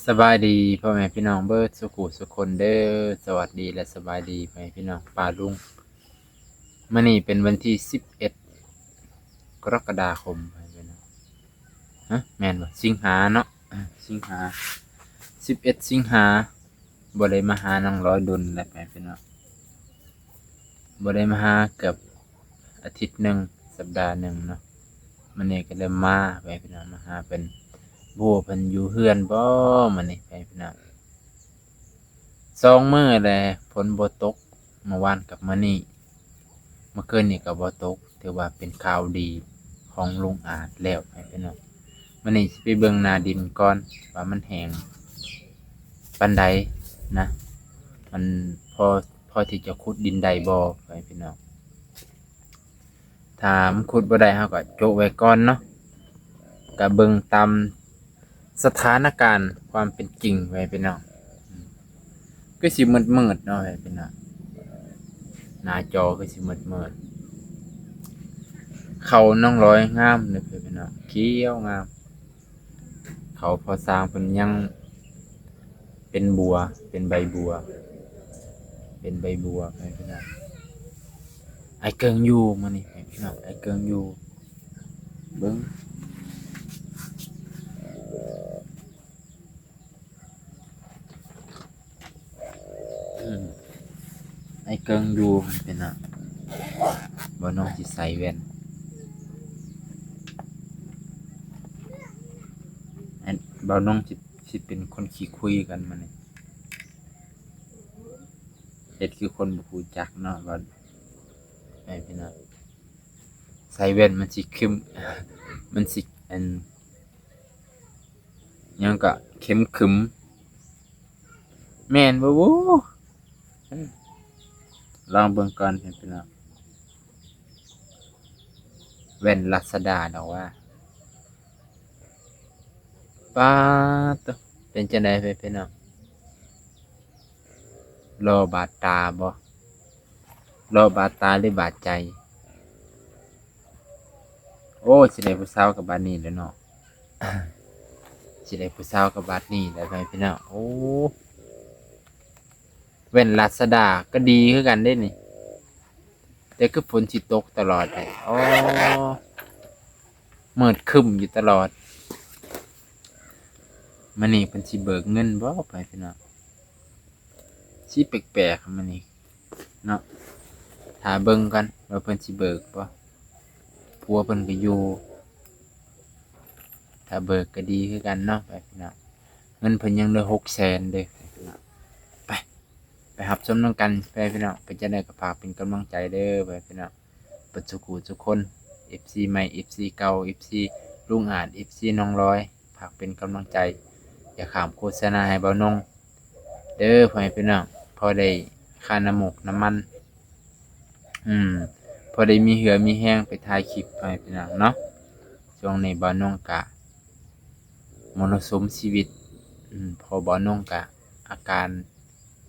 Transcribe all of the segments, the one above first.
ສະບາຍດີພໍ່ແມ່ພີ່ນ້ອງເບິດສູ່ຜູ້ສູ່ຄົນເດີ. ສະຫວັດດີ ແລະ ສະບາຍດີພໍ່ແມ່ພີ່ນ້ອງປ້າລຸງ. ມື້ນີ້ເປັນວັນທີສິບເອັດ ກໍລະກະດາຄົມ ພໍ່ແມ່ພີ່ນ້ອງ. ຮະ ແມ່ນບໍ່? ສິງຫາເນາະ ສິງຫາ ສິບເອັດ ສິງຫາ. ບໍ່ໄດ້ມາຫານ້ອງລອຍດົນແລ້ວ ພໍ່ແມ່ພີ່ນ້ອງ. ບໍ່ໄດ້ມາຫາເກືອບອາທິດໜຶ່ງ ສັບດາໜຶ່ງເນາະ. ມື້ນີ້ກໍເລີຍມາ ພໍ່ແມ່ພີ່ນ້ອງ ມາຫາເພິ່ນ. ບໍ່ຮູ້ວ່າເພິ່ນຢູ່ເຮືອນບໍ່ມື້ນີ້ ພໍ່ແມ່ພີ່ນ້ອງ. ສອງມື້ແລ້ວຝົນບໍ່ຕົກ ເມື່ອວານກັບມື້ນີ້. ເມື່ອຄືນນີ້ກໍບໍ່ຕົກ ຖືວ່າເປັນຂ່າວດີຂອງລຸງອາດແລ້ວ ພໍ່ແມ່ພີ່ນ້ອງ. ມື້ນີ້ຊິໄປເບິ່ງໜ້າດິນກ່ອນວ່າມັນແຫ້ງປານໃດນະ ມັນພໍ ພໍທີ່ຈະຂຸດດິນໄດ້ບໍ່ ພໍ່ແມ່ພີ່ນ້ອງ. ຖ້າມັນຂຸດບໍ່ໄດ້ ເຮົາກໍໂຈະໄວ້ກ່ອນເນາະ ກໍເບິ່ງຕາມ ສະຖານະການຄວາມເປັນຈິງ ພໍ່ແມ່ພີ່ນ້ອງ. ຄືຊິມືດໆເນາະ ພໍ່ແມ່ພີ່ນ້ອງ ໜ້າຈໍຄືຊິມືດໆ. ເຂົ້ານ້ອງລອຍງາມເດີ ພໍ່ແມ່ພີ່ນ້ອງ ຂຽວງາມ. ເຂົ້າພໍ່ຊ້າງເພິ່ນຍັງເປັນບົວ ເປັນໃບບົວ ເປັນໃບບົວ ພໍ່ແມ່ພີ່ນ້ອງ. ອ້າຍເກິ່ງຢູ່ມື້ນີ້ ພີ່ນ້ອງ ອ້າຍເກິ່ງຢູ່. ເບິ່ງ ອືມ ອ້າຍເກິ່ງຢູ່ ພີ່ນ້ອງ. ບ່າວນົງຊິໃສ່ແວ່ນ ອັນ ບ່າວນົງຊິ ຊິເປັນຄົນຂີ້ຄຸຍກັນມື້ນີ້ ເຮັດຄືຄົນບໍ່ຮູ້ຈັກເນາະ. ບ່າວ ໃຫ້ພີ່ນ້ອງ ໃສ່ແວ່ນມັນຊິຄຶມ ມັນຊິ ອັນ ຫຍັງກະ ເຂັມຂຶມ ແມ່ນບໍ່ບຸ? ລອງເບິ່ງກ່ອນ ພີ່ນ້ອງ. ແວ່ນລາຊະດາດອກວ່າ ປາດໂທ້ ເປັນຈັ່ງໃດ ພີ່ນ້ອງ? ຫຼໍ່ບາດຕາບໍ່? ຫຼໍ່ບາດຕາ ຫຼື ບາດໃຈ? ໂອ້ ຊິໄດ້ຜູ້ສາວກັບບາດນີ້ແຫຼະເນາະ ຊິໄດ້ຜູ້ສາວກັບບາດນີ້ແຫຼະ ພໍ່ແມ່ພີ່ນ້ອງ. ໂອ້ ແວ່ນລາຊະດາກໍດີຄືກັນເດ້ນີ້ ແຕ່ຄືຝົນຊິຕົກຕະຫຼອດແທ້. ອໍ ມືດຄຶ້ມຢູ່ຕະຫຼອດ. ມື້ນີ້ເພິ່ນຊິເບີກເງິນບໍ່ ພໍ່ແມ່ພີ່ນ້ອງ? ຊິແປກໆ ມື້ນີ້ເນາະ. ຖ້າເບິ່ງກ່ອນວ່າເພິ່ນຊິເບີກບໍ່? ຜົວເພິ່ນກໍຢູ່ ຖ້າເບີກກໍດີຄືກັນເນາະ ພໍ່ແມ່ພີ່ນ້ອງ. ເງິນເພິ່ນຍັງເຫຼືອຫົກແສນເດ້ ພໍ່ແມ່ພີ່ນ້ອງ. ໄປ ໄປຮັບຊົມນຳກັນ ພໍ່ແມ່ພີ່ນ້ອງ. ເປັນຈັ່ງໃດກໍຝາກເປັນກຳລັງໃຈເດີ ພໍ່ແມ່ພີ່ນ້ອງ ເບິດສູ່ຜູ້ສູ່ຄົນ ເອັຟຊີໃໝ່ ເອັຟຊີເກົ່າ ເອັຟຊີລຸງອາດ ເອັຟຊີນ້ອງລອຍ. ຝາກເປັນກຳລັງໃຈ ຢ່າຂ້າມໂຄສະນາໃຫ້ບ່າວນົງເດີ ພໍ່ແມ່ພີ່ນ້ອງ. ພໍໄດ້ຄ່ານ້ຳໝົກນ້ຳມັນ ອືມ ພໍໄດ້ມີເຫື່ອມີແຮງໄປຖ່າຍຄລິບ ພໍ່ແມ່ພີ່ນ້ອງເນາະ. ຊ່ວງນີ້ບ່າວນົງກະມໍລະສົມຊີວິດ ອືມ ເພາະບ່າວນົງກະອາການ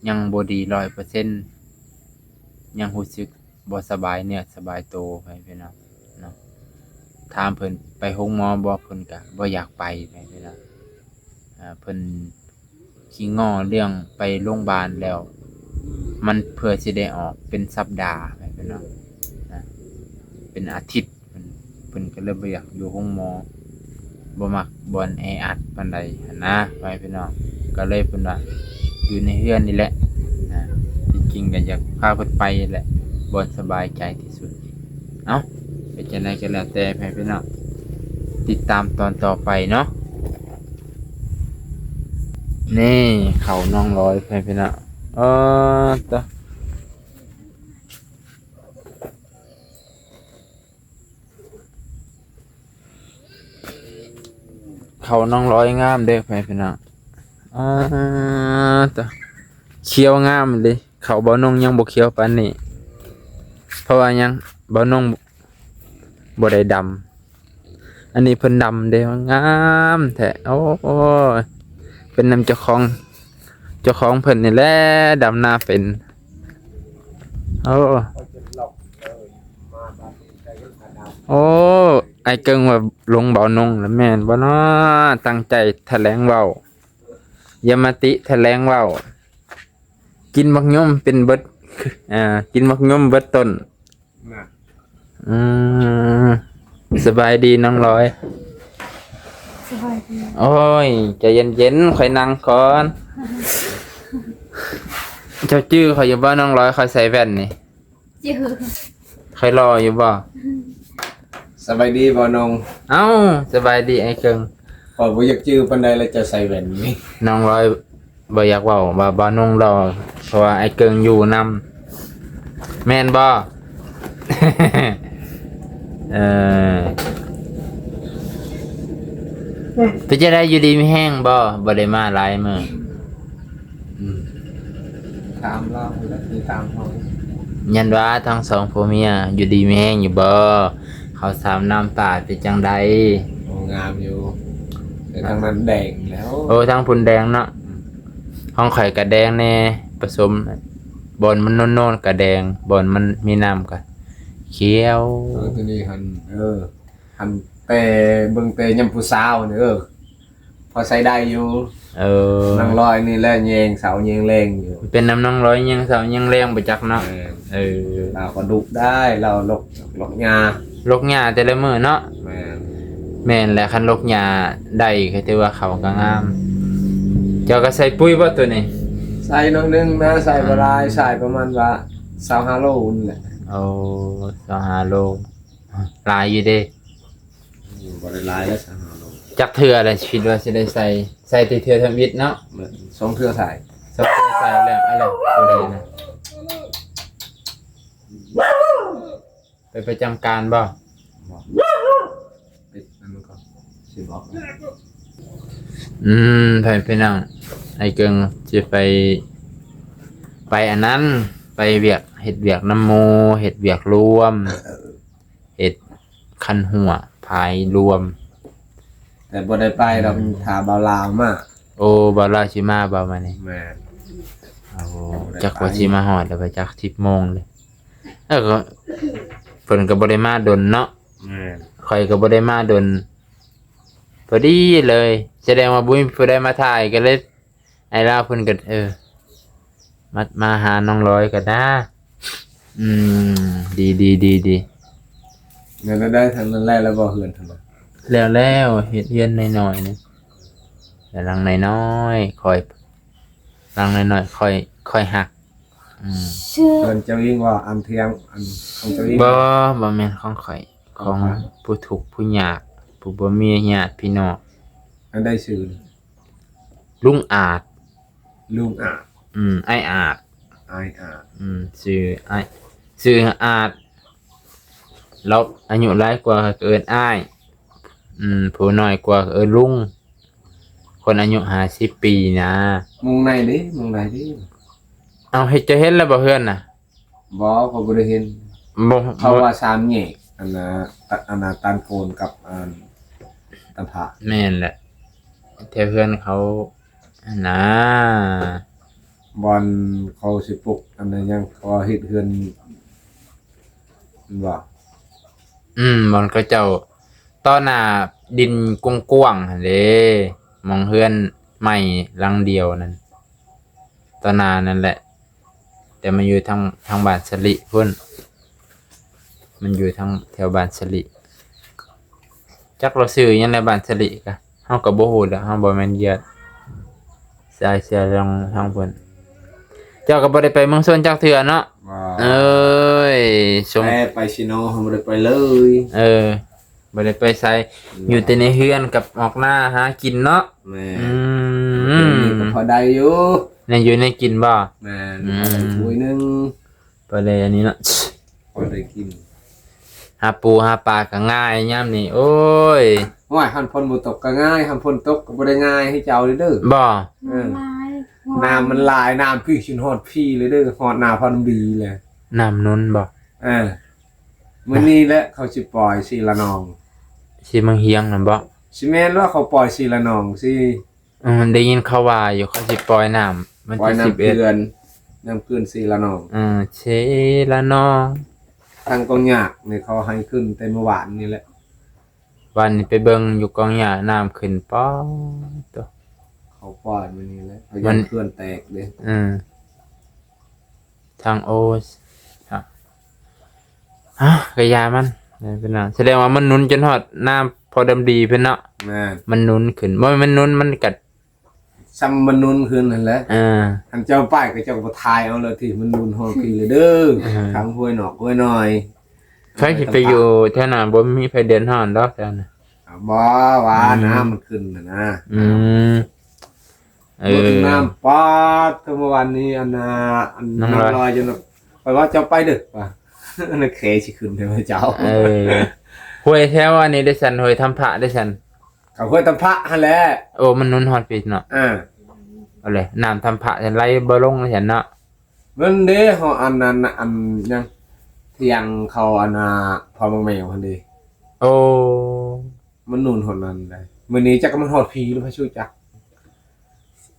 ຍັງບໍ່ດີຮ້ອຍເປີເຊັນ ຍັງຮູ້ສຶກບໍ່ສະບາຍເນື້ອສະບາຍໂຕ ພໍ່ແມ່ພີ່ນ້ອງເນາະ. ຖາມເພິ່ນໄປໂຮງໝໍບໍ່ ເພິ່ນກະບໍ່ຢາກໄປ ພໍ່ແມ່ພີ່ນ້ອງ. ເພິ່ນຂີ້ງໍເລື່ອງໄປໂຮງບານແລ້ວ ມັນເພື່ອຊິໄດ້ອອກເປັນສັບດາ ພໍ່ແມ່ພີ່ນ້ອງ ເປັນອາທິດ. ເພິ່ນ ເພິ່ນກໍເລີຍບໍ່ຢາກຢູ່ໂຮງໝໍ ບໍ່ມັກບ່ອນແອອັດປານໃດຫັ້ນນະ ພໍ່ແມ່ພີ່ນ້ອງ. ກໍເລີຍເພິ່ນວ່າຢູ່ໃນເຮືອນນີ້ແຫຼະນະ ທີ່ຈິງກໍຢາກພາເພິ່ນໄປແຫຼະ ບ່ອນສະບາຍໃຈທີ່ສຸດ. ເອົ້າ ເປັນຈັ່ງໃດກໍແລ້ວແຕ່ ພໍ່ແມ່ພີ່ນ້ອງ ຕິດຕາມຕອນຕໍ່ໄປເນາະ. ນີ້ ເຂົ້ານ້ອງລອຍ ພໍ່ແມ່ພີ່ນ້ອງ ເອີ ຕະ ເຂົ້ານ້ອງລອຍງາມເດີ ພໍ່ແມ່ພີ່ນ້ອງ. ອາ ຕະ ຂຽວງາມເລີຍ. ເຂົ້າບ່າວນົງຍັງບໍ່ຂຽວປານນີ້ ເພາະວ່າຫຍັງ? ບ່າວນົງບໍ່ໄດ້ດຳ. ອັນນີ້ເພິ່ນດຳເດ້ ງາມແທ້. ໂອ້ຍ ເປັນນຳເຈົ້າຂອງ ເຈົ້າຂອງເພິ່ນນີ້ແຫຼະ ດຳນາເປັນ. ໂອ້ ໂອ້ ອ້າຍເກິ່ງວ່າຫຼົງບ່າວນົງລະແມ່ນບໍ່ເນາະ? ຕັ້ງໃຈຖະແຫຼງເວົ້າ ຢ່າມາຕິຖະແຫຼງເວົ້າ ກິນໝາກຍົມເປັນເບິດ ອ່າ ກິນໝາກຍົມເບິດຕົ້ນ. ນະ ອືມ ສະບາຍດີນ້ອງລອຍ. ສະບາຍດີ. ໂອ້ຍ ໃຈເຢັນໆ ຂ້ອຍນັ່ງກ່ອນ. ເຈົ້າຈື່ຂ້ອຍຢູ່ບໍ່ນ້ອງລອຍ? ຂ້ອຍໃສ່ແວ່ນນີ້ ຈື່ ຂ້ອຍຫຼໍ່ຢູ່ບໍ່? ສະບາຍດີບໍ່ນ້ອງ? ເອົ້າ ສະບາຍດີອ້າຍເກິ່ງ. ຂ້ອຍບໍ່ຢາກຈື່ປານໃດລະ ເຈົ້າໃສ່ແວ່ນນີ້. ນ້ອງລອຍບໍ່ຢາກເວົ້າວ່າບ່າວນົງຫຼໍ່ ເພາະວ່າອ້າຍເກິ່ງຢູ່ນຳ ແມ່ນບໍ່? ເອີ ເປັນຈັ່ງໃດ ຢູ່ດີມີແຮງບໍ່? ບໍ່ໄດ້ມາຫຼາຍມື້. ອືມ ຖາມລາວແຫຼະ ຊິຖາມເຮົາ. ຍັນວ່າທັງສອງຜົວເມຍຢູ່ດີມີແຮງຢູ່ບໍ່? ເຂົາສາມນ້ຳຕາເປັນຈັ່ງໃດ? ໂອ້ ງາມຢູ່ ແຕ່ທາງນັ້ນແດງແລ້ວ. ໂອ້ ທາງພຸ້ນແດງເນາະ. ອືມ ຂອງຂ້ອຍກະແດງແດ່ ປະສົມ ບ່ອນມັນໂນນໆກະແດງ ບ່ອນມັນມີນ້ຳກະຂຽວ. ເອີ ຕົວນີ້ຫັ້ນ ເອີ ຫັ້ນ ແຕ່ເບິ່ງແຕ່ຍາມຜູ້ສາວນີ້ ເອີ ພໍໃຊ້ໄດ້ຢູ່. ເອີ ນາງລອຍນີ້ແຫຼະແຍງເຊົ້າແຍງແລງຢູ່. ເປັນນຳນາງລອຍແຍງເຊົ້າແຍງແລງບໍ່ຈັກເນາະ. ແມ່ນ ເອີ ລາວກໍດຸໄດ້ ລາວຫຼົກ ຫຼົກຫຍ້າ ຫຼົກຫຍ້າແຕ່ລະມື້ເນາະ. ແມ່ນ ແມ່ນແຫຼະ ຄັນຫຼົກຫຍ້າໄດ້ກໍຖືວ່າເຂົ້າກໍງາມ. ເຈົ້າກໍໃສ່ປຸ໋ຍບໍ່ໂຕນີ້? ໃສ່ໜ້ອຍໜຶ່ງນະ ໃສ່ບໍ່ຫຼາຍ ອືມ ໃສ່ປະມານວ່າຊາວຫ້າໂລນີ້ແຫຼະ. ໂອ້ ຊາວຫ້າໂລ ຫຼາຍຢູ່ເດ້. ຢູ່ ບໍ່ໄດ້ຫຼາຍແລ້ວ ຊາວຫ້າໂລ. ຈັກເທື່ອລະ ຄິດວ່າຊິໄດ້ໃສ່ ໃສ່ແຕ່ເທື່ອທຳອິດເນາະ. ແມ່ນ ສອງເທື່ອໃສ່ ສອງເທື່ອໃສ່ແລ້ວ. ອັນນັ້ນໂຕໃດນະ ໄປປະຈຳການບໍ່? ບໍ່ ປິດອັນນັ້ນກ່ອນ ຊິບອກ. ອືມ ໄປພີ່ນ້ອງ ອ້າຍເກິ່ງຊິໄປ ໄປອັນນັ້ນ ໄປວຽກ ເຮັດວຽກນຳໝູ່ ເຮັດວຽກລວມ ເຮັດຄັນຫົວພາຍລວມ. ແຕ່ບໍ່ໄດ້ໄປດອກ ອືມ ຖ້າບ່າວລາວມາ. ໂອ້ ບ່າວລາວຊິມາບໍ່ມື້ນີ້? ແມ່ນ. ໂອ້ ບໍ່ໄດ້ໄປ ຈັກວ່າຊິມາຮອດແລ້ວໄປ ຈັກສິບໂມງເລີຍ. ເອີ ກໍເພິ່ນກໍບໍ່ໄດ້ມາດົນເນາະ. ແມ່ນ ຂ້ອຍກໍບໍ່ໄດ້ມາດົນ ພໍດີເລີຍ. ສະແດງວ່າບໍ່ມີຜູ້ໃດມາຖ່າຍ ກໍເລີຍ ອ້າຍລາວເພິ່ນກໍ ເອີ ມາ ມາຫານ້ອງລອຍກໍນາ. ອືມ ດີໆໆໆ. ແລ້ວໄດ້ທາງນັ້ນແລ້ວ ແລ້ວບໍ່ເຮືອນທາງນັ້ນ? ແລ້ວແລ້ວ ເຮັດເຮືອນນ້ອຍໆນີ້ ແຕ່ຫຼັງນ້ອຍໆ ຄ່ອຍ ຫຼັງນ້ອຍໆ ຄ່ອຍ ຄ່ອຍຮັກ. ອືມ ເຮືອນເຈົ້າອີງວ່າ ອັນທຽງ ອັນຂອງເຈົ້າອີງ? ບໍ່ ບໍ່ແມ່ນຂອງຂ້ອຍ ຂອງ ຂອງໃຜ? ຜູ້ທຸກຜູ້ຍາກ ຜູ້ບໍ່ມີຍາດພີ່ນ້ອງ. ອັນໃດຊື່? ລຸງອາດ. ລຸງອາດ. ອືມ ອ້າຍອາດ. ອ້າຍອາດ. ອືມ ຊື່ອ້າຍ ຊື່ອາດ. ລາວອາຍຸຫຼາຍກວ່າກໍເອີ້ນອ້າຍ. ອືມ ຜູ້ນ້ອຍກວ່າກໍເອີ້ນລຸງ. ຄົນອາຍຸຫ້າສິບປີນະ. ມຸງໃນເດ້ ມຸງໃນເດ້. ເອົາ ເຮັດ ເຈົ້າເຫັນແລ້ວບໍ່ເຮືອນນະ? ບໍ່ ຂ້ອຍບໍ່ໄດ້ເຫັນ. ບໍ່ ເຂົາວ່າສາມແຍກ ອັນນ່າ ຕະ ອັນນ່າ ຕານໂກນກັບ ອັນ ຕານຜາ. ແມ່ນແຫຼະ ແຖວເຮືອນເຂົາຫັ້ນນາ ບ່ອນເຂົາຊິປຸກ ອັນນັ້ນຫຍັງ ເຂົາເຮັດເຮືອນ ແມ່ນບໍ່? ອືມ ບ່ອນເຂົາເຈົ້າ ຕໍ່ໜ້າດິນກວ້າງໆຫັ້ນເດ້ ໝ່ອງເຮືອນໃໝ່ຫຼັງດຽວນັ້ນ ຕໍ່ໜ້ານັ້ນແຫຼະ. ແຕ່ມັນຢູ່ທາງ ທາງບ້ານສະລິພຸ້ນ ມັນຢູ່ທາງແຖວບ້ານສະລິ. ຈັກລາວຊື່ຫຍັງແຫຼະ ບ້ານສະລິກະ ເຮົາກໍບໍ່ຮູ້ແຫຼະ ເຮົາບໍ່ແມ່ນຍາດ ສາຍເຊື້ອທາງ ທາງເພິ່ນ. ເຈົ້າກໍບໍ່ໄດ້ໄປເມືອງຊົນຈັກເທື່ອເນາະ? ບໍ່. ເອີຍ ສົງ ແຕ່ໄປຊີໂນ ເຮົາບໍ່ໄດ້ໄປເລີຍ. ເອີ ບໍ່ໄດ້ໄປໃສ ອືມ ຢູ່ແຕ່ໃນເຮືອນກັບອອກນາຫາກິນເນາະ. ແມ່ນ. ອືມ ແນວຢູ່ແນວກິນພໍໄດ້ຢູ່. ແນວຢູ່ແນວກິນບໍ່? ແມ່ນ. ອືມ ພໍໄດ້ຖ້ວຍໜຶ່ງ ພໍໄດ້ອັນນີ້ເນາະ ພໍໄດ້ກິນ. ຫາປູຫາປາກໍງ່າຍຍາມນີ້ ໂອ້ຍ. ໂອ້ຍ ຄັນຝົນບໍ່ຕົກກໍງ່າຍ ຄັນຝົນຕົກກໍບໍ່ໄດ້ງ່າຍໃຫ້ເຈົ້າເດີ. ບໍ່? ເອີ ນ້ຳມັນຫຼາຍ ນ້ຳພີ້ຊິຮອດພີ້ເລີຍເດີ ຮອດໜ້າພະນົມດີແຫຼະ. ນ້ຳນົນບໍ່? ເອີ ມື້ນີ້ແຫຼະເຂົາຊິປ່ອຍຊີລະນອງ. ຊີມັງຮຽງນັ້ນບໍ່? ຊິແມ່ນວ່າເຂົາປ່ອຍຊີລະນອງຊິ. ເອີ ໄດ້ຍິນເຂົາວ່າຢູ່ ເຂົາຊິປ່ອຍນ້ຳວັນທີສິບເອັດ ປ່ອຍນ້ຳເຂື່ອນ ນ້ຳເຂື່ອນຊີລະນອງ. ເອີ ຊີລະນອງ. ທາງກອງຫຍ້ານີ້ເຂົາໃຫ້ຂຶ້ນແຕ່ມື້ວານນີ້ແຫຼະ. ວານນີ້ໄປເບິ່ງຢູ່ກອງຫຍ້າ ນ້ຳຂຶ້ນ ປາດໂທ້. ເ ເຂົາປ່ອຍມື້ນີ້ແຫຼະ ເຂົາຢ້ານເຂື່ອນແຕກເດ້. ເອີ ທາງໂອ ຮະ ຮະ ກະຢ່າມັນ ເອີ ເປັນຫຍັງ? ສະແດງວ່າມັນໜູນຈົນຮອດໜ້າພໍ່ດຳດີເພິ່ນເນາະ. ແມ່ນ ມັນໜູນຂຶ້ນ ບໍ່ແມ່ນມັນໜູນ ມັນກະ ຊ່ຳມັນໜູນຂຶ້ນຫັ້ນແຫຼະ. ເອີ ຄັນເຈົ້າໄປກໍເຈົ້າກໍບໍ່ຖ່າຍເອົາແລ້ວ ທີ່ມັນໜູນຮອດພີ້ແລ້ວເດີ. ເອີ ທາງຫ້ວຍນອກຫ້ວຍນ້ອຍ ໃຜຊິໄປຢູ່ແຖວນັ້ນ ບໍ່ມີໃຜເດືອດຮ້ອນດອກແຖວນັ້ນ. ອາ ບໍ່ວ່າ ອືມ ນ້ຳມັນຂຶ້ນຫັ້ນນະ. ອືມ ເອີ ລົດນ້ຳປາດ ຄືເມື່ອວານນີ້ ອັນນ່າ ອັນ ນ້ອງລອຍ ນ້ອງລອຍ ຈົນ ຂ້ອຍວ່າເຈົ້າໄປເດີ ວ່າ ອັນນັ້ນແຂຊິຂຶ້ນແທ້ວ່າເຈົ້າ. ເອີ ຫ້ວຍແຖວອັນນີ້ເດຊັ້ນ ຫ້ວຍທຳພະເດຊັ້ນ. ກໍຫ້ວຍທຳພະຫັ້ນແຫຼະ. ໂອ້ ມັນໜູນຮອດພີ້ເນາະ. ເອີ ເອົາເລີຍ ນ້ຳທຳພະໄຫຼບໍ່ລົງຊັ້ນເນາະ. ມັນເດ້ ເຮົາອັນນັ້ນ ອັນຫຍັງ ທຽງເຂົາ ອັນນ່າ ພໍ່ບັກແມວຫັ້ນເດ້. ໂອ້ ມັນໜູນຮອດນັ້ນໄດ໋. ມື້ນີ້ຈັກມັນຮອດພີ້ຫຼື ໃຜຮູ້ຈັກ.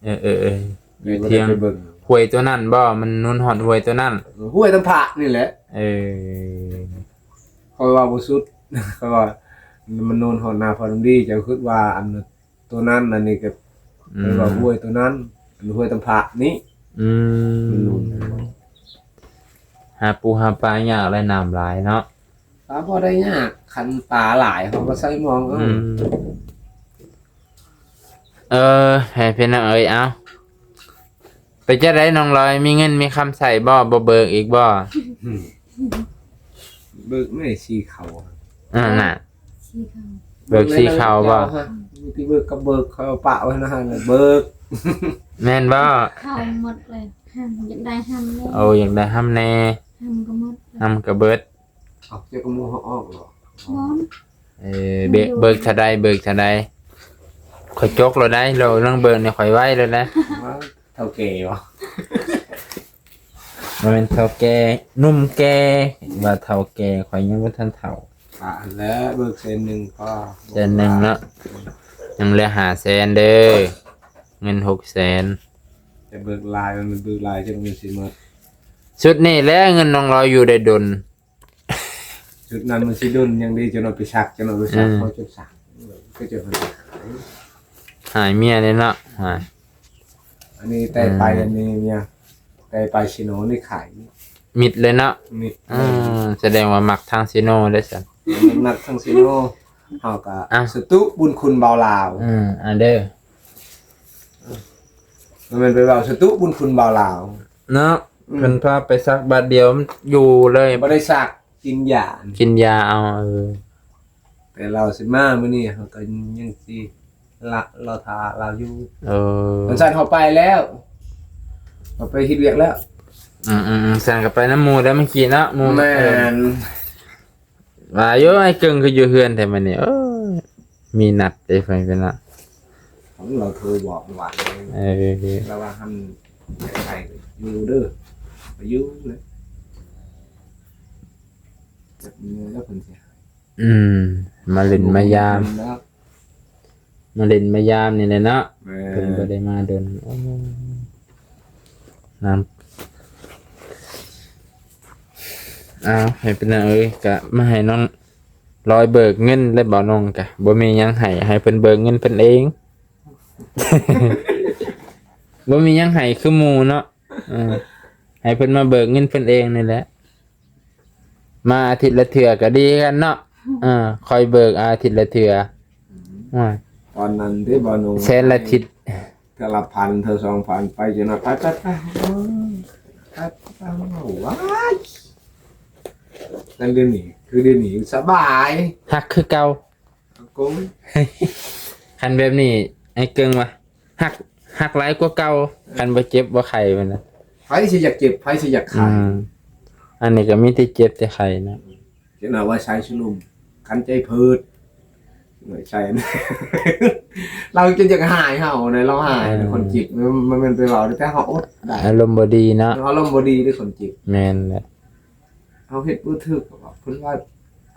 ເອີໆໆ ຢູ່ທຽງ ໄປເບິ່ງ ຫ້ວຍຕົວນັ້ນບໍ່? ມັນໜູນຮອດຫ້ວຍຕົວນັ້ນ ເອີ ຫ້ວຍທຳພະນີ້ແຫຼະ. ເອີ ຂ້ອຍວ່າບໍ່ສຸດ ຂ້ອຍວ່າມັນໜູນຮອດໜ້າພໍ່ດຳດີ. ເຈົ້າຄິດວ່າອັນຕົວນັ້ນ ອັນນີ້ກໍ ອືມ ເອີ້ນວ່າຫ້ວຍຕົວນັ້ນ ອັນຫ້ວຍທຳພະນີ້. ອືມ ມັນໜູນ ຫາປູຫາປາຍາກແຫຼະ ນ້ຳຫຼາຍເນາະ. ປາບໍ່ໄດ້ຍາກ ຄັນປາຫຼາຍເຮົາກໍໃສ່ມອງເອົາ. ອືມ ເອີ ໃຫ້ເພິ່ນເອີຍ ເອົາ ເປັນຈັ່ງໃດນ້ອງລອຍ ມີເງິນມີຄຳໃຊ້ບໍ່? ບໍ່ເບີກອີກບໍ່? ເບີກແມ່ສີເຂົ້າ. ອ່າ ນ່າ ສີເຂົ້າ ເບີກສີເຂົ້າບໍ່? ມີແຕ່ເບີກກັບເບີກ ເຂົາເອົາປະໄວ້ນະຫັ້ນ ເບີກ ແມ່ນບໍ່? ເຂົ້າໝົດເລີຍ ຫຳ ຢາກໄດ້ຫຳແດ່. ໂອ້ ຢາກໄດ້ຫຳແດ່ ຫຳກໍໝົດ ຫຳກໍເບີດ. ເອົາ ເຈົ້າກໍໝູເຮົາອອກເນາະ. ບໍ່ ເອີ ເບີກ ເບີກເທົ່າໃດ? ເບີກເທົ່າໃດ? ຂ້ອຍຈົກແລ້ວໄດ໋ ເລື່ອງເບີກນີ້ຂ້ອຍໄວແລ້ວໄດ໋. ເຖົ້າແກ່ບໍ່? ບໍ່ແມ່ນເຖົ້າແກ່ ໜຸ່ມແກ່ ວ່າເຖົ້າແກ່ ຂ້ອຍຍັງບໍ່ທັນເຖົ້າ. ອ່າ ແລະ ເບີກແສນໜຶ່ງກໍ ແສນໜຶ່ງເນາະ ຍັງເຫຼືອຫ້າແສນເດີ ເງິນຫົກແສນ. ຈະເບີກຫຼາຍ ມັນເບີກຫຼາຍ ຈັກມັນຊິໝົດ. ຊຸດນີ້ແຫຼະ ເງິນນ້ອງລອຍຢູ່ໄດ້ດົນ. ຊຸດນັ້ນມັນຊິດົນຫຍັງເດ ຈະເອົາໄປຊັກ ຈະເອົາໄປຊັກ ອືມ ເຂົາຈະຊັກ ເຂົາຈະ ຫາຍເມຍເດ້ເນາະ. ຫາຍ ອັນນີ້ແຕ່ໄປ ອືມ ອັນນີ້ເມຍ ແຕ່ໄປຊີໂນນີ້ຂາຍ ມິດເລີຍເນາະ. ມິດ ອືມ ສະແດງວ່າມັກທາງຊີໂນເດ້ຊັ້ນ. ມັນມັກທາງຊີໂນ ເຮົາກໍ ອ່ະ ສະຕຸບຸນຄຸນບ່າວລາວ. ອືມ ອັນເດີ ມັນແມ່ນໄປເວົ້າສະຕຸບຸນຄຸນບ່າວລາວເນາະ. ອືມ ເພິ່ນພາໄປສັກບາດດຽວມັນຢູ່ເລີຍ. ບໍ່ໄດ້ສັກ ກິນຢາ ກິນຢາເອົາ. ເອີ ແຕ່ລາວຊິມາມື້ນີ້ ເຮົາກໍຍັງຊິລະ ລໍຖ້າລາວຢູ່. ເອີ ຄັນຊັ້ນເຮົາໄປແລ້ວ ເຮົາໄປເຮັດວຽກແລ້ວ. ອືມໆໆ ຊັ້ນກໍໄປນຳໝູ່ແລ້ວເມື່ອກີ້ເນາະ ໝູ່. ແມ່ນ ວ່າຢູ່ ອ້າຍເກິ່ງຄືຢູ່ເຮືອນແທ້ມື້ນີ້. ເອີ ມີນັດເດ້ ໄປເປັນລະ ຂອງລາວໂທບອກເມື່ອວານນີ້. ເອີ ລາວວ່າຫັ້ນ ໄປຢູ່ເດີ ໄປຢູ່ເລີຍ ຈັກມື້ແລ້ວເພິ່ນຊິຫາຍ. ອືມ ມາຫຼິ້ນມາຢາມ ມາຫຼິ້ນມາຢາມນີ້ແຫຼະເນາະ. ແມ່ນ ເພິ່ນບໍ່ໄດ້ມາດົນ. ໂອ້ ນຳ ອ້າວ ໃຫ້ເປັນຫຍັງເອີຍ ກະມາໃຫ້ນ້ອງລອຍເບີກເງິນແລ້ວບໍ່? ນ້ອງກະບໍ່ມີຫຍັງໃຫ້ ໃຫ້ເພິ່ນເບີກເງິນເພິ່ນເອງ. ບໍ່ມີຫຍັງໃຫ້ຄືໝູ່ເນາະ. ເອີ ໃຫ້ເພິ່ນມາເບີກເງິນເພິ່ນເອງນີ້ແຫຼະ. ມາອາທິດລະເທື່ອກໍດີກັນເນາະ. ເອີ ຂ້ອຍເບີກອາທິດລະເທື່ອ. ອືມ ໂອ້ຍ ຕອນນັ້ນເດ້ ບ່າວໜຸ່ມ ແສນລະທິດ ເທື່ອລະພັນ ເທື່ອສອງພັນ ໄປຈົນວ່າ ໄປ ໄປ ໄປ ໄປ ໄປ ໄປ ວ້າຍ ແຕ່ດຽວນີ້ ຄືດຽວນີ້ສະບາຍ ຮັກຄືເກົ່າ. ໂກງ ຄັນແບບນີ້ ອ້າຍເກິ່ງວ່າ ຮັກ ຮັກຫຼາຍກວ່າເກົ່າ ຄັນບໍ່ເຈັບບໍ່ໄຂ້ພຸ້ນນະ. ໃຜຊິຢາກເຈັບ ໃຜຊິຢາກໄຂ້? ອືມ ອັນນີ້ກໍມີແຕ່ເຈັບແຕ່ໄຂ້ນະ. ເຈົ້າໜ້າວ່າໃຊ້ຊຸລຸມ ຄັນໃຈເພີດ ໃຊ້ ລາວຈົນຢາກຫາຍເຮົານະ ລາວຫາຍ. ເອີ ຄົນເຈັບ ມັນ ມັນແມ່ນໄປເວົ້າ ແຕ່ເຮົາອົດໄດ້ ອາລົມບໍ່ດີເນາະ. ອາລົມບໍ່ດີເດ້ຄົນເຈັບ. ແມ່ນແຫຼະ. ເຮົາເຮັດບໍ່ຖືກ ເພິ່ນວ່າ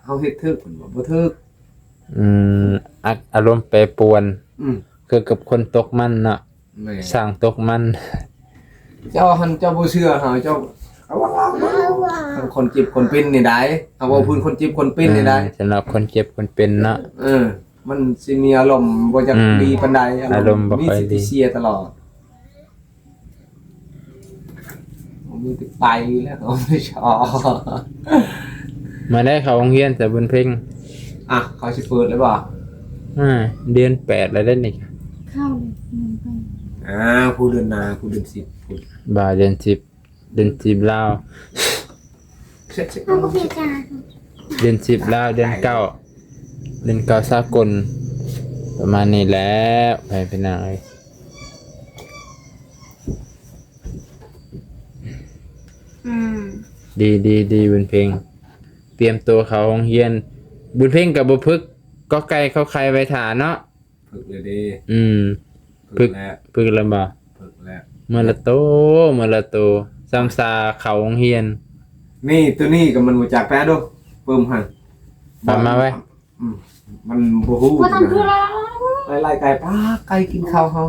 ເຮົາເຮັດຖືກ ເພິ່ນວ່າບໍ່ຖືກ. ອືມ ອາ ອາລົມແປປວນ. ອືມ ຄືກັບຄົນຕົກມັນເນາະ. ແມ່ນ ຊ່າງຕົກມັນ. ເຈົ້າຫັ້ນເຈົ້າບໍ່ເຊື່ອເຮົາ ເຈົ້າ ເອົາ ເອົາ ເອົາ ເອົາ ເອົາ ຄົນເຈັບຄົນເປັນນີ້ໄດ໋ ເຮົາເວົ້າ ອືມ ພື້ນຄົນເຈັບຄົນເປັນນີ້ໄດ໋. ເອີ ສຳລັບຄົນເຈັບຄົນເປັນເນາະ. ເອີ ມັນຊິມີອາລົມບໍ່ຢາກ ອືມ ດີປານໃດ ອາລົມ ອາລົມບໍ່ຄ່ອຍດີ ມີຊິເສຍຕະຫຼອດ. ມີແຕ່ໄປແລ້ວກໍບໍ່ໄດ້ຊອ ມາໄດ້ເຂົ້າໂຮງຮຽນແຕ່ບຸນເພັງ. ອ່ະ ເຂົາຊິເປີດແລ້ວບໍ່? ອ່າ ເດືອນແປດແລ້ວເດ້ນີ້. ເຂົ້າເດືອນແປດ. ອ່າ ຜູ້ເດືອນໜ້າ ຜູ້ເດືອນສິບພຸ້ນ. ບໍ່ ເດືອນສິບ ເດືອນສິບລາວ. ເດືອນສິບລາວ ເດືອນເກົ້າ ເດືອນເກົ້າສາກົນ ປະມານນີ້ແຫຼະ ໄປພີ່ນ້ອງເອີຍ. ອືມ ດີ ດີ ບຸນເພັງ ຕຽມໂຕເຂົ້າໂຮງຮຽນ. ບຸນເພັງກໍບໍ່ຝຶກ ກໍໄກ່ເຂົ້າໄຂ່ໄວ້ຖ້າເນາະ. ຝຶກແລ້ວເດ້. ອືມ ຝຶກແລ້ວ ຝຶກແລ້ວບໍ່? ຝຶກແລ້ວ. ມື້ລະໂຕ ມື້ລະໂຕ ຊ້ຳຊາເຂົ້າໂຮງຮຽນ. ນີ້ ໂຕນີ້ກໍມັນບໍ່ຈັກແປະດູ ປຶ້ມຫັ້ນ ປະມາໄວ້. ອືມ ມັນບໍ່ຮູ້ ບໍ່ທັນຄືລະ ໄລ່ໆໄກ່ ປ້າ ໄກ່ກິນເຂົ້າເຮົາ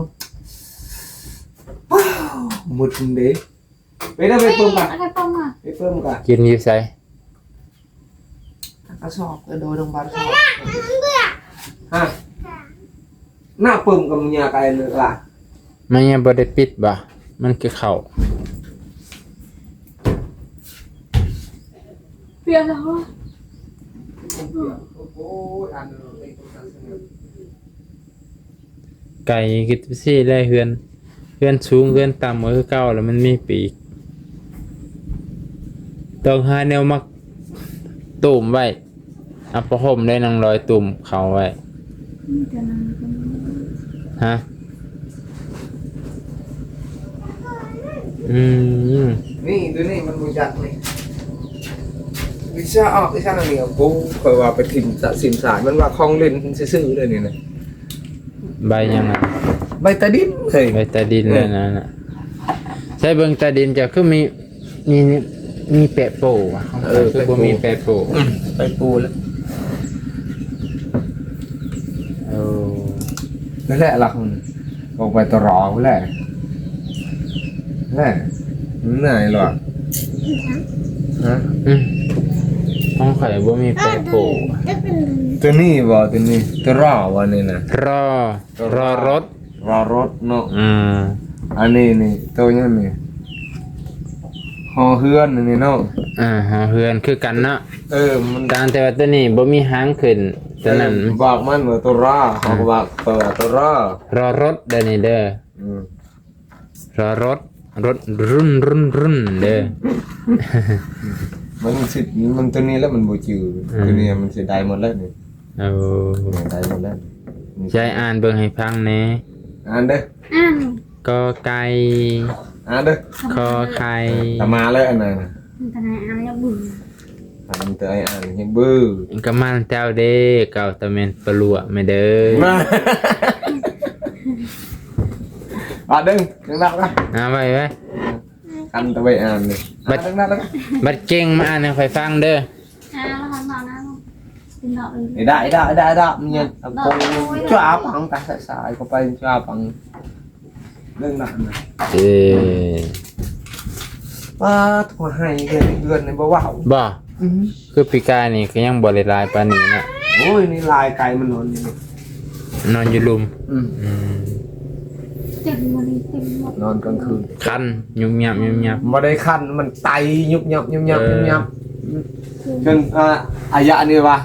ປ້າ ໝົດເດ້. ໄປເດີ ໄປປຶ້ມກະ ໄປປຶ້ມກະ ໄປປຶ້ມກະ. ກິນຢູ່ໃສ? ກະສອບ ກະໂດຍໂຮງບານສອບ. ຮະ ໜ້າປຶ້ມກະມັນຍາກໄອເລີກລະ ມັນຍັງບໍ່ໄດ້ປິດບໍ່? ມັນຄືເຂົ້າ ເປຍແລ້ວ. ໄກ່ກໍຊິແລະ ເຮືອນ ເຮືອນສູງເຮືອນຕ່ຳກໍຄືເກົ່າ ແລ້ວມັນມີປີກ. ຕ້ອງຫາແນວມາໂຕ້ມໄວ້ ເອົາຜ້າຫົ່ມໄດ້ນາງລອຍ ໂຕ້ມເຂົ້າໄວ້. ມີແຕ່ນາງ ຮະ? ອືມ ນີ້ ໂຕນີ້ມັນບໍ່ຈັກນີ້ ວິຊາອອກ ວິຊານີ້ ໂອ້ ຂ້ອຍວ່າໄປຖິ້ມສະ ຖິ້ມສາຍ ມັນວ່າຂອງຫຼິ້ນຊື່ໆເລີຍນີ້ນະ. ໃບຫຍັງນະ? ໃບຕາດິນເອີຍ ໃບຕາດິນ ເອີ ນັ້ນນະ. ໃຊ້ເບິ່ງຕາດິນເຈົ້າຄືມີ ມີ ມີແປະໂປ້ຫວະ? ເອີ ຄືບໍ່ມີແປະໂປ້. ອືມ ແປະໂປ້ແລ້ວ. ເອີ ນັ້ນແຫຼະຫຼັກມັນ ອອກໄປຕະຫຼອດພຸ້ນແຫຼະ. ແຫຼະ ມັນງ່າຍຫຼວະ. ຮະ? ອືມ ຂອງຂ້ອຍບໍ່ມີແປະໂປ້. ໂຕນີ້ບໍ່? ໂຕນີ້ ໂຕຣໍບໍ່ນີ້ນະ? ຣໍ ໂຕຣໍ ລໍລົດ ລໍລົດເນາະ. ອືມ ອັນນີ້ນີ້ ໂຕຫຍັງນີ້? ຫໍເຮືອນນີ້ເນາະ. ອ່າ ຫໍເຮືອນຄືກັນເນາະ. ເອີ ມັນຕ່າງແຕ່ວ່າໂຕນີ້ບໍ່ມີຫາງຂຶ້ນ ໂຕນັ້ນ ເອີ ບອກມັນວ່າໂຕຣໍ ເຮົາກໍວ່າ ເອີ ໂຕຣໍ ລໍລົດເດີນີ້ເດີ. ອືມ ລໍລົດ ລົດ ຣຸນ ຣຸນ ຣຸນ ເດີ. ມັນຊິ ມັນໂຕນີ້ແຫຼະມັນບໍ່ຈື່. ອືມ ໂຕນີ້ມັນຊິໄດ້ໝົດແລ້ວນີ້. ໂອ້ ໄດ້ໝົດແລ້ວ. ຍາຍອ່ານເບິ່ງໃຫ້ຟັງແດ່. ອ່ານເດີ ອ່ານ ກ ໄກ່ ອ່ານເດີ ຄ ໄຂ່. ຕາມາເລີຍອັນນັ້ນນະ. ມັນຕາມາອ່ານແລ້ວບຶ້ ຄັນແຕ່ໄອ້ອ່ານເຮັດບຶ້ ກະໝັ້ນເຈົ້າເດ້ ເຈົ້າຕະແມ່ນປະຫຼວກແມ່ເດີ. ມາ ບາດໜຶ່ງ ໜັກໆນະ ອ່າ ໄວ້ ໄວ້. ຄັນແຕ່ໄວ້ອ່ານນີ້ ບັດ ອ່ານໜັກໆນະ ບັດເກັ່ງມາອ່ານໃຫ້ຂ້ອຍຟັງເດີ. ອ່າ ລະຫັນມານະ ເປັນດອກເອີຍ. ໄອ້ດາ ໄອ້ດາ ໄອ້ດາ ໄອ້ດາ ມັນຍັງ ດອກ ໂອ້ຍ ຈ້າປັງ ຕາສາຍໆ ເຂົ້າໄປ ຈ້າປັງ. ເລື່ອງນັ້ນນະ ເອີ ປາດ ຫົວໄຫ້ເຮືອນ ເຮືອນນີ້ບໍ່ເວົ້າ ບໍ່? ອືມ ຄືປີກາຍນີ້ກໍຍັງບໍ່ໄດ້ຫຼາຍປານນີ້ນະ. ໂອ້ຍ ນີ້ຫຼາຍໄກ່ມັນນອນຢູ່ນີ້ ນອນຢູ່ລຸ່ມ. ອືມ ອືມ ເຕັມມື້ນີ້ເຕັມໝົດ ນອນກາງຄືນ ຄັນ ຍຸບຍັບ ຍຸບຍັບ. ບໍ່ໄດ້ຄັນ ມັນໄຕ ຍຸບຍັບ ຍຸບຍັບ ເອີ ຍຸບຍັບ ຈົນ ອ່າ ອາຍະນີ້ວ່າ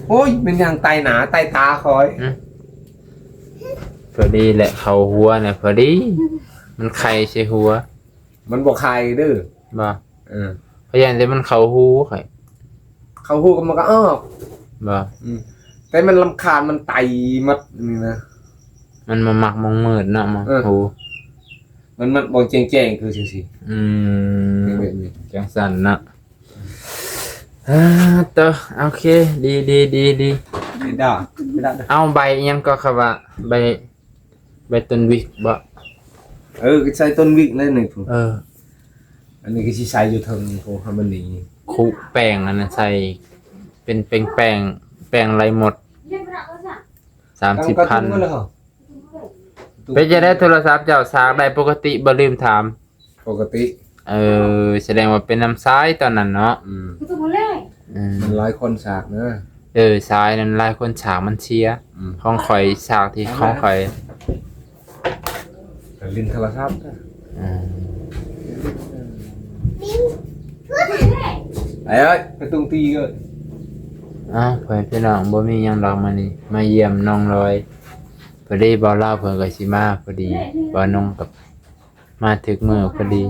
ໂອ້ຍ ແມ່ນຫຍັງໄຕໜາ ໄຕຕາຂ້ອຍ. ອືມ ພໍດີແຫຼະ ເຂົ້າຫົວນະ ພໍດີ ມັນໄຂ່ໃສ່ຫົວ. ມັນບໍ່ໄຂ່ເດີ ບໍ່? ເອີ ຂ້ອຍຢ້ານແຕ່ມັນເຂົ້າຫູຂ້ອຍ. ເຂົ້າຫູກໍມັນກໍອອກ ບໍ່? ອືມ ແຕ່ມັນລຳຄານ ມັນໄຕໝົດນີ້ນະ. ມັນບໍ່ມັກໝ່ອງມືດເນາະ ໝ່ອງ ເອີ ຫູ ມັນມັກບ່ອນແຈ້ງໆ ຄືຈັ່ງຊີ້. ອືມ ແບບນີ້ ຈັ່ງຊັ້ນເນາະ. ອ່າ ໂຕ ໂອເຄ ດີ ດີ ດີ ດີ. ໄປດາ ໄປດາ ເອົາໃບຫຍັງກໍ ເຂົາວ່າໃບ ໃບຕົ້ນວິກບໍ່? ເອີ ກໍໃສ່ຕົ້ນວິກແລ້ວນີ້ພຸ້ນ. ເອີ ອັນນີ້ກໍຊິໃສ່ຢູ່ເທິງພຸ້ນ ໃຫ້ມັນນີ້ ຄຸແປ້ງອັນນັ້ນໃສ່ ເປັນແປ້ງ ແປ້ງ ແປ້ງໄລ່ມົດ ສາມສິບພັນ. ເປັນຈັ່ງໃດໂທລະສັບເຈົ້າ ສາກໄດ້ປົກກະຕິບໍ່? ລືມຖາມ. ປົກກະຕິ. ເອີ ສະແດງວ່າເປັນນຳຊາຍຕອນນັ້ນເນາະ. ອືມ ອືມ ມັນຫຼາຍຄົນສາກນະ. ເອີ ສາຍນັ້ນຫຼາຍຄົນສາກມັນເສຍ. ອືມ ຂອງຂ້ອຍສາກທີ່ຂອງຂ້ອຍ ກໍຫຼິ້ນໂທລະສັບ. ອືມ ໄປເອີຍ ໄປຕຸງຕີເອີຍ. ເອົ້າ ເພື່ອນພີ່ນ້ອງ ບໍ່ມີຫຍັງດອກ ມື້ນີ້ມາຢ້ຽມນ້ອງລອຍ. ພໍດີບ່າວລາວເພິ່ນກໍຊິມາພໍດີ ບ່າວນົງກໍມາຖືກມື້ພໍດີ.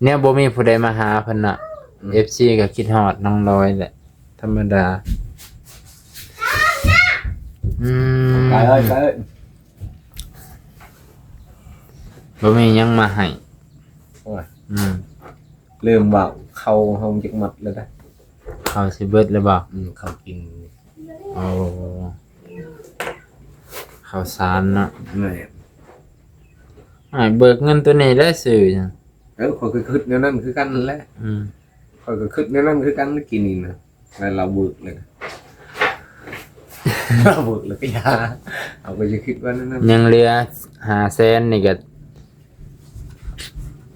ແນວບໍ່ມີຜູ້ໃດມາຫາເພິ່ນນະ ອືມ ເອັຟຊີກໍຄິດຮອດນ້ອງລອຍແຫຼະ ທຳມະດາ. ອືມ ໄປເອີຍ ໄປເອີຍ. ບໍ່ມີຫຍັງມາໃຫ້. ໂອ້ຍ ອືມ ລືມເວົ້າ ເຂົ້າເຮົາຈັກມັດແລ້ວເດ້. ເຂົ້າຊິເບິດແລ້ວບໍ່? ອືມ ເຂົ້າກິນ. ໂອ້ ເຂົ້າສານເນາະ. ແມ່ນ. ອ້າຍເບີກເງິນໂຕນີ້ແຫຼະຊື້ຫຍັງ? ເອີ ຂ້ອຍກໍຄິດແນວນັ້ນຄືກັນນັ້ນແຫຼະ. ອືມ ຂ້ອຍກໍຄິດແນວນັ້ນຄືກັນ ກິນນີ້ນະ. ແລ້ວລາວເບີກເລີຍ ລາວເບີກແລ້ວກໍຢ່າ ເຮົາກໍຊິຄິດວ່ານັ້ນນະ. ຍັງເຫຼືອຫ້າແສນນີ້ກໍ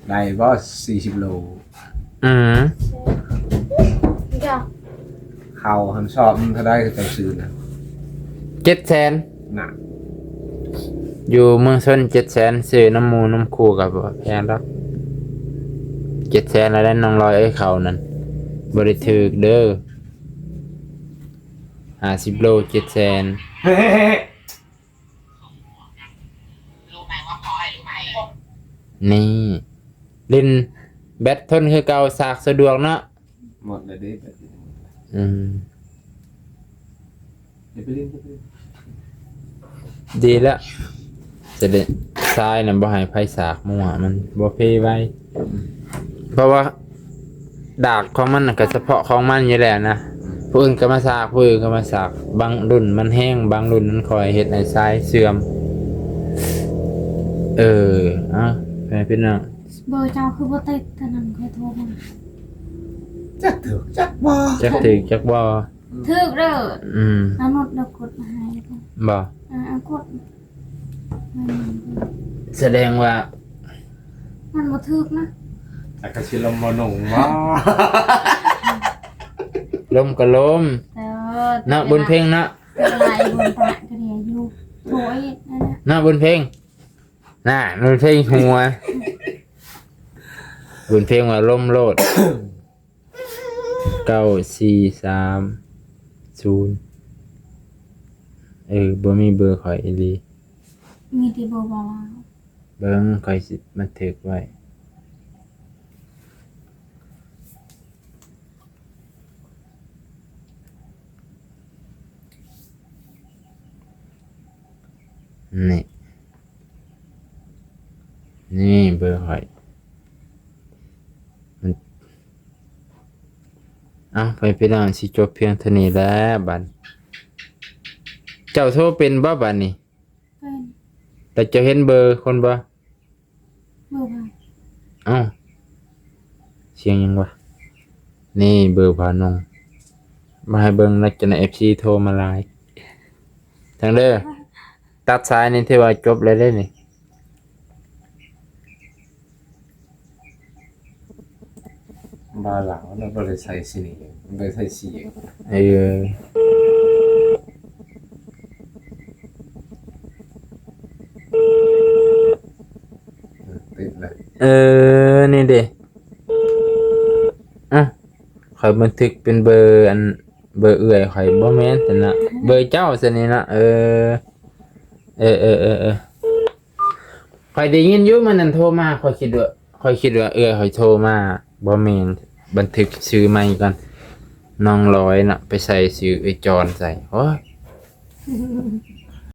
ໄດ້ບໍ່ ສີ່ສິບໂລ? ອືມ ເຂົ້າຫັ້ນຊອບມັນເທົ່າໃດ ເຂົາເຈົ້າຊື້ນະ? ເຈັດແສນ. ນະ ຢູ່ເມືອງຊົນເຈັດແສນ ຊື້ນຳໝູ່ນຳຄູ່ກໍບໍ່ແພງດອກ. ເຈັດແສນແລ້ວໄດ໋ນ້ອງລອຍເອີຍ ເຂົ້ານັ້ນບໍ່ໄດ້ຖືກເດີ ຫ້າສິບໂລເຈັດແສນ. ນີ້ ຫຼິ້ນແບັດທົນຄືເກົ່າ ສາກສະດວກເນາະ. ໝົດແລ້ວເດ້ ແບັດນີ້ໝົດແລ້ວ. ອືມ ຢ່າໄປຫຼິ້ນ ຢ່າໄປຫຼິ້ນ. ດີແລ້ວ ສາຍນະ ບໍ່ໃຫ້ໃຜສາກມົ້ວ ມັນບໍ່ເພໄວ. ອືມ ເພາະວ່າດາກຂອງມັນນະ ກໍສະເພາະຂອງມັນຢູ່ແລ້ວນະ. ອືມ ຜູ້ອື່ນກໍມາສາກ ຜູ້ອື່ນກໍມາສາກ. ບາງລຸ້ນມັນແຮງ ບາງລຸ້ນມັນຄ່ອຍເຮັດໃຫ້ສາຍເສື່ອມ. ເອີ ເອົ້າ ແມ່ພີ່ນ້ອງ ເບີເຈົ້າຄືບໍ່ຕິດ ຕອນນັ້ນຂ້ອຍໂທມາ. ຈັກຖືກຈັກບໍ່ ຈັກຖືກຈັກບໍ່. ຖືກເດີ. ອືມ ອານຸດດອກກົດມາໃຫ້. ບໍ່? ເອີ ເອົາກົດ ສະແດງວ່າມັນບໍ່ຖືກນະ. ຈັກກະຊິລົມບໍ່ໜຸ່ງບໍ່? ລົມກໍລົມ. ເອີ ເນາະ ບຸນເພັງເນາະ. ເວລາໄອ້ບຸນຕາກະເດຍຢູ່ໂທອີກນັ້ນນະ ເນາະ ບຸນເພັງ. ນະ ບຸນເພັງຫົວ ບຸນເພັງວ່າລົມໂລດ. ເກົ້າສີ່ສາມສູນ. ເອີ ບໍ່ມີເບີຂ້ອຍອີ່ຫຼີ. ມີແຕ່ເບີບ່າວລາວ. ເບິ່ງ ຂ້ອຍຊິບັນທຶກໄວ້. ນີ້ ນີ້ເບີຂ້ອຍ. ມັນ ເອົ້າ ໄປພີ່ນ້ອງ ຊິຈົບພຽງເທົ່ານີ້ແຫຼະບັດ. ເຈົ້າໂທເປັນບໍ່ບັດນີ້? ເປັນ. ແລ້ວເຈົ້າເຫັນເບີຄົນບໍ່? ເບີໃຜ? ເອົ້າ ສຽງຫຍັງວະ? ນີ້ເບີພານົງ ມາໃຫ້ເບິ່ງ ແລ້ວຈະໃນເອັຟຊີໂທມາຫຼາຍ. ທາງເດີ ຕັດສາຍນີ້ຖືວ່າຈົບແລ້ວເດ້ນີ້. ບາຫຼາວເນາະ ບໍ່ໄດ້ໃສ່ສີນີ້ ບໍ່ໄດ້ໃສ່ສີ. ເອີ ຕິດແລ້ວ. ເອີ ນີ້ເດ້. ອະ ຂ້ອຍບັນທຶກເປັນເບີອັນ ເບີເອື້ອຍຂ້ອຍ ບໍ່ແມ່ນຊັ້ນນະ ເບີເຈົ້າຊັ້ນນີ້ນະ. ເອີ ເອີ ເອີ ເອີ ເອີ. ຂ້ອຍໄດ້ຍິນຢູ່ ມື້ນັ້ນໂທມາ ຂ້ອຍຄິດວ່າ ຂ້ອຍຄິດວ່າເອື້ອຍຂ້ອຍໂທມາ. ບໍ່ແມ່ນ ບັນທຶກຊື່ໃໝ່ກ່ອນ. ນ້ອງລອຍເນາະ ໄປໃສ່ຊື່ເອື້ອຍຈອນໃສ່. ໂອ້ຍ